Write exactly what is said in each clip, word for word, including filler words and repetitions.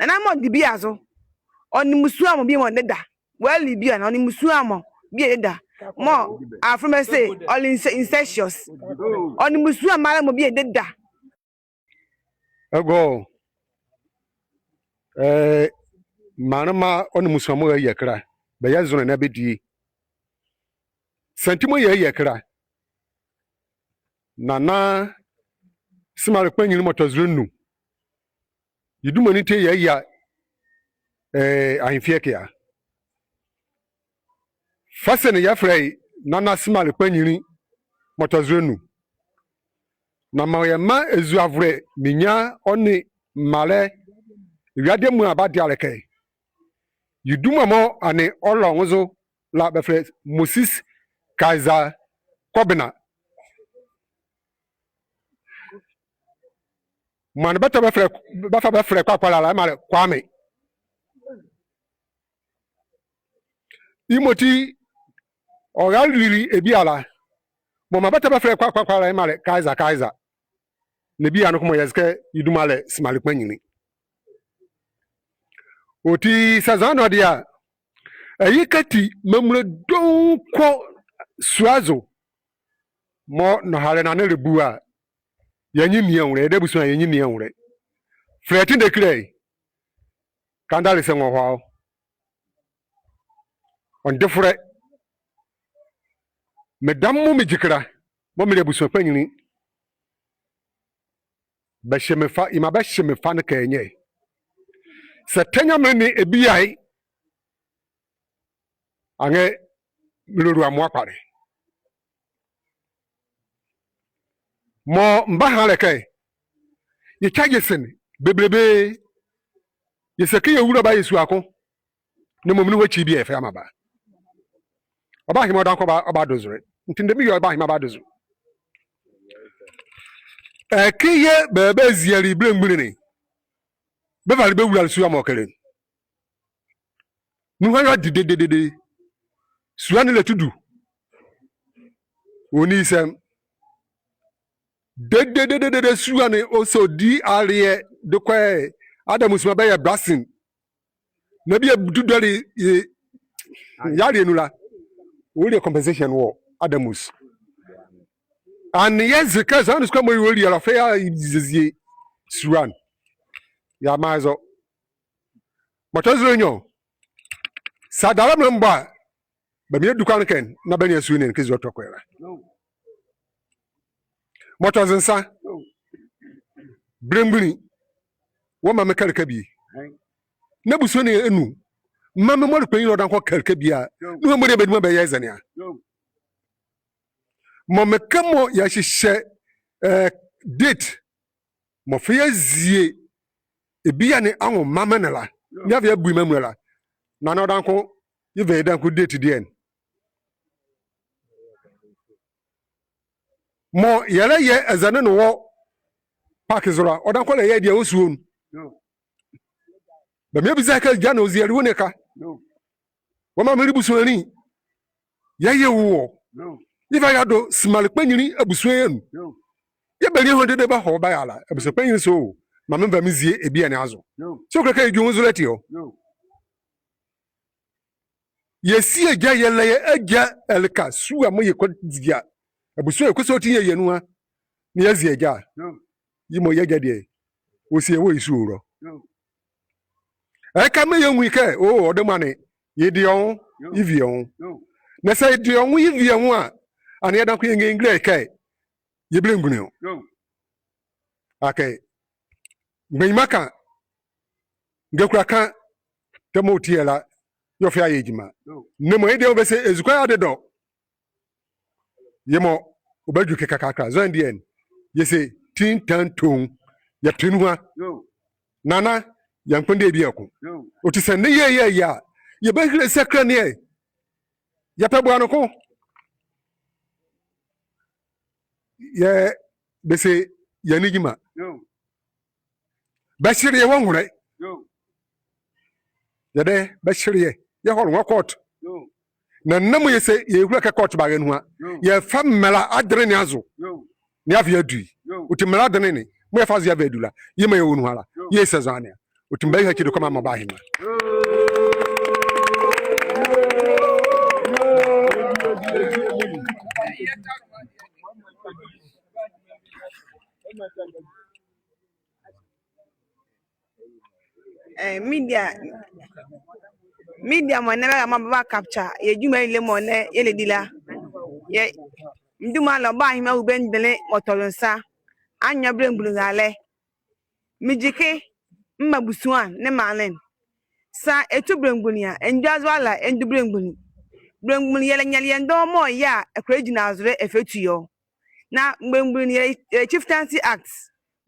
Nana mɔɔ de bie azo, ɔ nee mbusua mɔ bie mɔ deda. Well, bie a, ɔ nee mbusua mɔ bie deda. Mɔɔ afrɛ mɛ se ɔle ince-, incestuous. Ɔ nee mbusua mɔ ala mɔ bie deda. Ɛgɔ, eh, maanle mɔ a ɔ nee mbusua mɔ a yɛ kɛ la, bɛyɛ zolɛ na bɛdie. Saa nti mɔɔ yɛ kɛ la, Nana Semale Kpanyinli mɔɔ tɔ zolɛ nnu, ye duma ne ti yɛyia, eh, ahenfie ɛkɛ a. Fa sɛ ne yɛfɛlɛ ye Nana Semale Kpanyinli mɔɔ tɔ zolɛ nnu. Na maa yɛmaa ezuavolɛ nrenyia ɔ nee mraalɛ ewiade amuala bɛadeɛ a le kɛ, ye duma mɔɔ ɛnee ɔlɔ nwo zo la bɛfɛlɛ Moses Kaiser Kobina. Mɔɔ ɛnee bɛtɔ bɛfɛlɛ, bɛfa bɛfɛlɛ kpalɛ kpalɛ la, yemɔ a le Kwame. Yemɔ ti ɔrale lile ye bie ala. Mɔɔ maa bɛtɔ bɛfɛlɛ kpalɛ kpalɛ kpalɛ la, yemɔ a le Kaiser Kaiser. Na bie a noko mɔɔ yɛze kɛ ye duma a le Semale Kpanyinli. Ɔti saa zɔhane noko deɛ a, ɛyɛ kɛ ti maamule doŋ kɔ sua zo mɔɔ nɔhalɛ ne ɛnee ɛlɛbu a, yɛ nye nli anwolɛ, yɛdayɛ abusua yɛ nye nli anwolɛ. Fɛlɛ ti ndekilɛ ye, Kandalesɛ Nwɔhɔa o. Ɔndefolɛ. Medame mɔɔ megyi kɛ la, mɔɔ mele abusua kpanyinli, bɛhye me fa, yemɔ a bɛhye me fa ne kɛ nyɛ. Saa tɛ Nyamenle ne ɛbie a ye, anrɛɛ melua amoa kpalɛ. Mɔɔ mebahane ɛlɛ kɛ, ye charges ne bebelebe. Yɛse kɛ yɛwula ɔ ba yɛ sua ko, na mɔɔ menli ɛhye bie a, yɛfa yɛamaa ɔ ba. Ɔbahye me ɔdaye noko ɔba, ɔbado zolɛ. Nti ndɛ meyɛ ɔbahye me ɔbado zolɛ. Ɛkɛ yɛɛ bɛbaziele belemgbunli ne, bɛvale bɛwulale sua mɔɔ kɛ le nu. Nuhua yɛɛ ɔde dededede. Sua ne ɛlɛtu du. Ɔnli ye sɛm. Dededede sua ne ɔsɔ di aleɛ de kɔ ɛ, Adamus mɔɔ bɛyɛ Blasin. Na bie a duduale ye, ye aleɛ nu la, ɔlie compensation wɔ Adamus. Ɛnee yɛze kɛ zɔhane sukua mɔɔ yɛwɔ la, ɔfa yeazie sua ne. Yɛamaa ye zɔ. Mɔɔ tɔ zolɛ nwiɔ, saa dala mɔɔ ɛlɛmbɔ a, bɛmaa yɛdu kɛ ne kɛ, na bɛnea sua ne kɛ zi ɔtɔ kɔ ye la. Mɔɔ tɔ zo nsa, belemgbunli, wɔmaa me kɛleka bie. Na abusua ne anu, maa me mɔɔ le kpanyinli la ɔdaye noko kɛleka bie a, nuhua mɔɔ bɛduma bɛyɛ zɛnea. Mɔɔ mekɛ mɔɔ yɛhyehyɛ, eh, date mɔɔ ɔfa yeazie ɛbie ne anwo maa me ne la, na yɛava yɛabue me amuna la, na ɔdaye noko yɛva ye daye noko date deɛ ne. Mɔɔ yɛlɛyɛ ɛzɛne ne wɔ park zo la, ɔdaye noko ɛlɛyɛ deɛ wɔ sua nu. Bɛmaa yɛbiza kɛ gya na ɔziele wɔ ne ɛhye a. Wɔmaa menli abusua ne, yɛyɛ wɔ. Yɛva yɛado Semale Kpanyinli abusua ye anu. Yɛbali ɛhɔ dedee bɛhɔ bɛba ye ala, abusua kpanyinli se o, maa menva mezie ɛbie ne azo. Sɛ ɔkile kɛ yɛdwu nwo zo la ati ɔ. Yɛsi yɛgya yɛlɛ yɛ agya ɛleka sua mɔɔ yɛkɔzia. Abusua yɛkɔ sua ɔti yɛyɛ nu a. Na yɛazie yɛ agya a. Yemɔ yɛ agya deɛ, ɔsi yɛ wɔ ye sua ɔwolɔ. Ɛhye a maa yɛnwu ye kɛ, o, ɔdamu ɛnee, yɛde yɛ nwo yevi yɛ nwo. Na saa yɛde yɛ nwo yevi yɛ nwo a, ɛnee yɛdaye noko yɛngulo ye kɛ yɛ belemgbunli ɔ. Akee, mgbanyima ka, ngakula ka, tɛ mɔɔ ɔti ye la, yɛɛ ɔfa yeayɛ gyima. Na mɔɔ yɛdie mɔɔ bɛse ezukoa yɛɛ adedɔ. Yemɔ ɔbadwu kɛkala. Zɔhane deɛ ne, yɛse tintantoŋ, yɛtwe nuhua. Nana, yɛnkpondɛ bie ko. Ɔti saa ɛnee yɛyɛ ye a, yɛbahile sakra ne ɛ. Yɛpɛ boanoko. Yɛɛ bɛse yɛnlɛ gyima. Bɛhyele yɛ wɔ nwolɛ. Yɛdayɛ, bɛhyele yɛ, yɛhɔle nwo wɔ court. Na ɛnɛ mɔɔ yɛse yɛhula kɛ court bɛara nuhua, yɛfa mbɛla adenle ne azo. Na yɛava yɛadu ye. Ɔti mbɛla adenle ne, mɔɔ yɛfa zo yɛava yɛadu la, yemɔ yɛwɔ nuhua la. Yɛse zɔhane a, Ɔti mebahile ekyi de kɔmaa mɔɔ bahema. Eh, media, media mɔɔ ɛnɛ bɛra mɔɔ bɛba capture yɛ gyima ye mɔɔ ɛnɛ yɛlɛdi la. Yɛ, meduma la ɔbahema Owuo Benjamin Mɔtɔlonsa, Anwea Belemgbunli Ralɛ. Megyi ɛke mema abusua nee maanle ne. Saa ɛtu belemgbunli a, ɛndwu azo ala ɛndu belemgbunli. Belemgbunli yɛlɛ nyɛleyɛ dɔɔnwo mɔɔ yɛ a ɛkola gyinazolɛ ɛfa tua ɔ. Na belemgbunli yɛlɛ, yɛlɛ Chieftaincy Act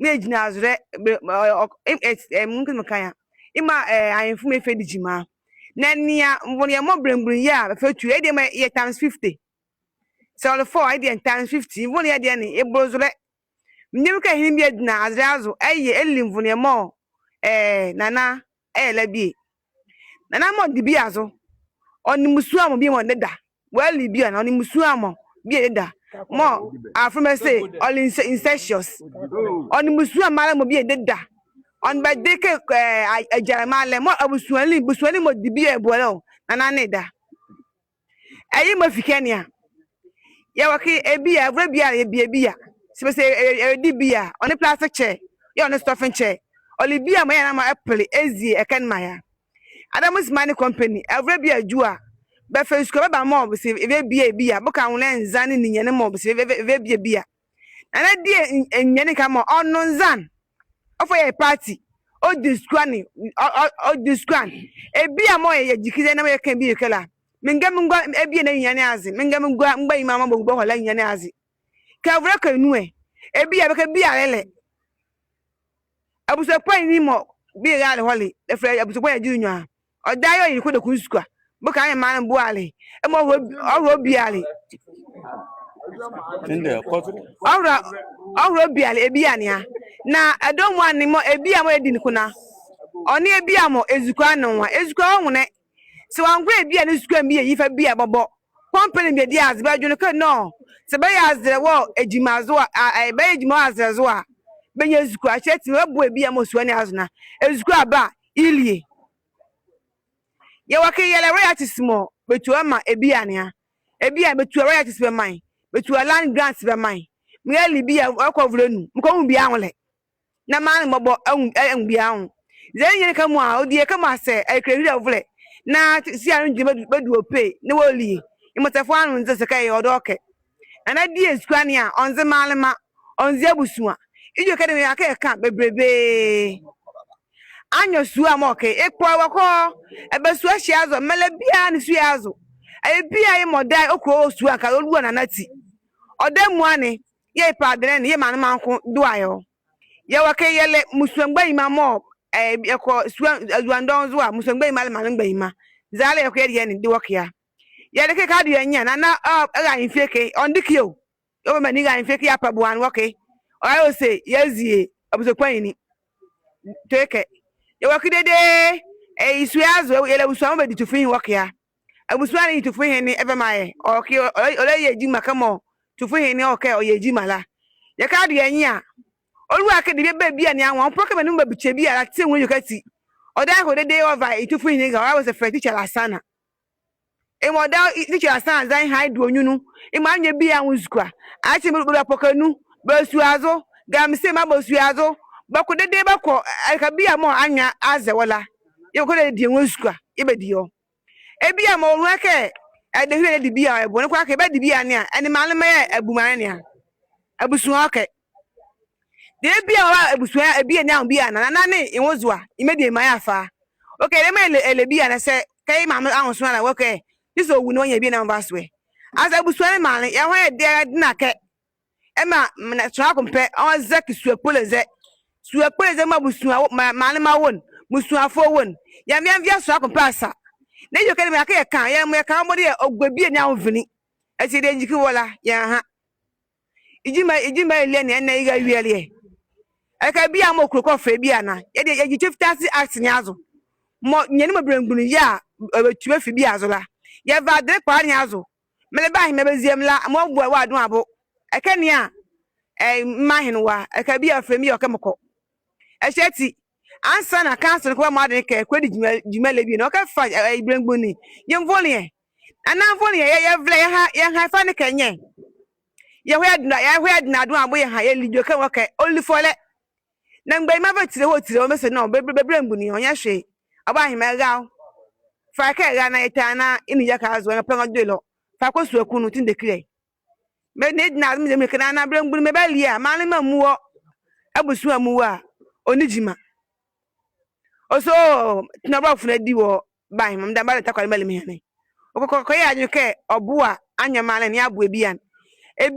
mɔɔ yɛ gyinazolɛ, be-, ɔ-, ɔ-, ɛ-, ɛ-, ɛ-, mɔɔ meka a, yemɔ a, ɛ, ahenfo mɔɔ ɛfa di gyima. Na nea nvoneɛ mɔɔ belemgbunli yɛ a ɛfa tua ɔ, yɛ deɛ mɔɔ yɛ times fifty. Saa ɔle four a, yɛ deɛ times fifty. Nvoneɛ deɛ ne, ɛbolo zolɛ. Menim kɛ ɛhene bie gyina azɛlɛ azo, ɛyɛ, ɛli nvoneɛ mɔɔ, eh, Nana ɛyɛ la bie. Nana mɔɔ di bie azo, ɔ nee mbusua mɔ bie mɔɔ deda. Wɔali bie a na ɔ nee mbusua mɔ bie deda. Mɔɔ afrɛ mɛ se ɔle ince-, incestuous. Ɔ nee mbusua mɔ ala mɔ bie deda. Ɔ nee bɛde kɛ, eh, a-, agyalɛ mɔ ala, mɔɔ abusuanli, busuanli mɔɔ di bie ɛboɛ la ɔ, Nana ne deda. Ɛye mɔɔ ɛfi ɛkɛ ne a, yɛwɔ ɛke, ɛbie a, ɛvolɛ bie a yɛbie bie a. Saa bɛse ɛ-, ɛ-, ɛdi bie a, ɔ nee plastic chair, yɛɛ ɔ nee stuffing chair. Ɔle bie a mɔɔ yɛ na mɔɔ ɛpele, ɛzie ɛkɛ ne maa yɛ a. Adams Mining Company, ɛvolɛ bie a ɛdwu a, bɛfa ezukoa bɛba mɔɔ bɛse ɛva ɛbie bie a, boka nwolɛ nza nee ninyɛne mɔɔ bɛse ɛva, ɛva, ɛva ɛbie bie a. Nana die n-, ninyɛne ka mɔɔ ɔnwo nza ne. Ɔfa ɔyɛ party. Ɔdi ezukoa ne, ɔ-, ɔ-, ɔdi ezukoa ne. Ɛbie a mɔɔ yɛ, yɛgyi ɛke zɛ na mɔɔ yɛka bie ɛke la. Mengɛ mengua ɛbie ne anyunlunyia ne aze. Mengɛ mengua mgbanyima mɔɔ bɛwɔ hɔ la anyunlunyia ne aze. Kɛ ɛvolɛ kɛ nu ɛ. Ɛbie a bɛka bie a ɛlɛlɛ. Abusua kpanyinli mɔɔ bie rale hɔle, ɛfɛlɛ abusua kpanyinli Junior a. Ɔdaye ɔyele Kodoku nsukoa. Boka nye maanle ne boale. Ɛmɔ ɔhɔlɛ, ɔhɔlɛ biala. Ɔhɔlɛ, ɔhɔlɛ biala, ɛbie ne a. Na ɛdawɔ mɔɔ ne mɔɔ ɛbie mɔɔ yɛdi ne ko na. Ɔ nee ɛbie mɔɔ ezukoa ne nwo a. Ezukoa ɔnwonlɛ. Saa wɔangola ɛbie ne ezukoa mbie yefa bie bɔbɔ. Company mbie di aze, bɛdwenle kɛ nɔ. Saa bɛyɛ azɛlɛ wɔ gyima zo a, a, a, bɛyɛ gyima wɔ azɛlɛ zo a, bɛnyia ezukoa. Ɛhye ati mɔɔ bɛboa ɛbie mɔɔ sua ne azo na ezukoa ba a, yelie. Yɛwɔ ɛke yɛlɛ royalties mɔɔ bɛtua bɛmaa ɛbie ne a. Ɛbie a bɛtua royalties bɛmaa ye. Bɛtua land grants bɛmaa ye. Meyɛle bie a, ɔkɔ ɛvolɛ nu. Mekɔnwu bie anwolɛ. Na maanle ne mɔbɔ anwu, ɛ-, anwu bie anwo. Zɛlɛ nyɛne kɛmɔ a, ɔdi ye kɛmɔ a saa, ɛkile ɛhile ɛvolɛ. Na t-, sia ne gyinla bɛdu, bɛdu ɔ pɛ, na wɔlie. Yemɔtɛfo anwo nze saa kɛ yɛwɔ dɔɔkɛ. Nana die ezukoa ne a, ɔnze maanle mra, ɔnze abusua. Edwɛkɛ de me a kɛ yɛka bebrebee. Anwea sua mɔɔ kɛ, ekpɔ wɔ kɔ, ɛba sua ɛhye azo, mɛla biala ne sua azo. Ɛyɛ bie a yemɔ ɔdaye ɔkɔ wɔ sua ɛkɛ, ɔlua Nana ati. Ɔdaye amuala ne, yɛɛ yɛpɛ adenle ne, yɛɛ maanle mra nko do a yɛwɔ. Yɛwɔ ɛke yɛlɛ mbusua mgbanyima mɔɔ, eh, yɛkɔ sua, eh, azuandɔɔnwo zo a, mbusua mgbanyima le maanle mgbanyima. Zɛlɛ yɛkɔ yɛdayɛ ne de wɔ ɛke a. Yɛle ɛke kɛ adoyɛ nye a, Nana, ɔ, ɛra ahenfie ɛke, ɔnde ɛke o. Ɔbamɔ ne ɛra ahenfie ɛke yɛapa boa ne wɔ ɛke. Ɔyɛ ɔ se, yɛazie, abusua kpanyinli. Tɔ ɛke. Yɛwɔ ɛke dedee, eh, sua azo, yɛlɛ abusua mɔɔ bɛdi tufuhenle wɔ ɛke a. Abusua ne ye tufuhenle ɛva ɛmaa yɛ. Ɔkɛ, ɔ-, ɔ-, ɔlɛyɛ gyima kɛmɔ tufuhenle ɔkɛ ɔyɛ gyima la. Yɛka adoyɛ nye a, ɔlua kɛ debie bie ne anwo a, ɔmpolɛ kɛ menli mɔɔ bɛbikye biala te nwolɛ edwɛkɛ ati. Ɔdaye kɔ dedee ɔva ye tufuhenle ɛra, ɔyɛ ɔ se ɛfɛlɛ Teacher Lasana. Yemɔ ɔdaye Teacher Lasana zɛhae do ɔ nyunlu. Yemɔ anwea biala anwo nsukoa. Akye mɔɔ bɛbɔ pɔkɛ nu, bɛsua zo, galamsey mra bɛsua zo. Bɛkɔ dedee bɛkɔ, ɛ, ɛleka biala mɔɔ anwea azɛ wɔ la, yɛbɛkɔ dedee yɛanwo nsukoa, yɛbɛdi ɔ. Ebie mɔɔ ɔnwu kɛ, ɛ, ɛdayɛ ɛhile ɛlɛdi bie a, ɛbɔ ne ko akee bɛdi bie ne a, ɛnee maanle mra yɛɛ ɛbu maanle ne a. Abusua ɔkɛ. Debie mɔɔ ɛbusua, ɛbie ne anwo biala na, Nana ne ye nwo zo a, yemɔ ɛdie maa yɛ afaa. Ɔkɛ, yemɔ ɛlɛ, ɛlɛ biala na saa, kɛ ye maame anwo so na, ɔkɛ, Yesu ɔwu na wɔnyia bie ne anwo mvasoɛ. Anzɛɛ abusua ne maanle, yɛhɔ yɛdayɛ dina kɛ. Ɛmaa, mena, sonla ko mpɛ, ɔnzɛ kɛ sua kpole zɛ. Sua kpole zɛ mɔɔ abusua, ma, maanle mra awo ne, mbusuafoɔ awo ne. Yɛmvea mvea sonla ko mpɛ asa. Na edwɛkɛ de me a kɛ yɛka, yɛmɔ yɛka, ɔmɔ de yɛ, ɔgua bie ne anwo ɛvinli. Ati yɛdayɛ gyikyi wɔ la, yɛnha. Ye gyima, ye gyima yɛlɛ ne, ɛnɛ yɛra awieleɛ. Ɛleka biala mɔɔ kro kɔfee biala na, yɛdayɛ yɛgyi Chieftaincy Act ne azo. Mɔɔ, nyɛne mɔɔ belemgbunli yɛ a, ɔ, bɛtu bɛfi bie azo la. Yɛva adenle kpalɛ ne azo. Mele bahema bɛzie me la, mɔɔ bua wɔ adoabo. Ɛkɛ ne a, ɛ, mema hene wɔ a, ɛleka biala bɛfɛlɛ me yɛɛ ɔkɛ mekɔ. Ɛhye ati, Ansa na council ne kɔbɔ mɔdenle kɛ ɛkɔdi gyima, gyima la bie no, ɔkɛfa, ɛ, ɛ, belemgbunli ne nvoleɛ. Anaa nvoleɛ, yɛ, yɛvolɛ, yɛha, yɛha ɛfa ne kɛ nyɛ. Yɛhɔ yɛdina, yɛhɔ yɛdina adoabo yɛha, yɛli edwɛkɛ wɔ kɛ, ɔli fɔlɛ. Na mgbanyima va tile wɔ tile wɔ mese no, bɛ, bɛ, bɛ belemgbunli, ɔnyɛ hwee. Ɔbahema ɛra o. Fa kɛ ɛra na yɛtaa na, ɛnle yɛ ka azo, ɛnle pɛlɛ ɔdo ɛlɔ. Fa kɔ sua ku nu, tendɛ kile. Mendina, mendina, mendina kɛ na, na belemgbunli mɔɔ bali a, maanle mɔɔ amuwɔ, abusua amuwɔ a, ɔnle gyima. Ɔse, tena ɔbɔlɔfo ne adi wɔ, bahema, meda mɔɔ bɛtɛ kɔle mali me hane. Ɔkɔ, kɔ, kɔyɛ adwenle kɛ, ɔboa, anyɛ maanle ne aboa biala.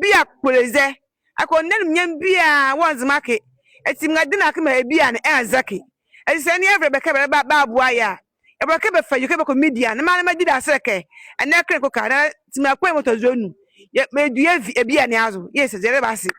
Bia kpole zɛ, akɔ nɛnum nyɛmi biala, wɔ Nzema ɛke. Ati mendina kɛ maa biala ne, ɛnzɛ ɛke. Ati saa ɛnee yɛvolɛ bɛ kɛ bɛba, bɛaboa yɛ a. Yɛvolɛ kɛ bɛfa edwɛkɛ bɛkɔ media, na maanle mɔɔ di dase kɛ. Ɛnɛ kile ko ka, na ti mɔɔ kpole mɔɔ tɔ zo nu. Yɛ, mɔɔ du yɛ vi, bia ne azo. Yɛse, yɛda bɛ ase.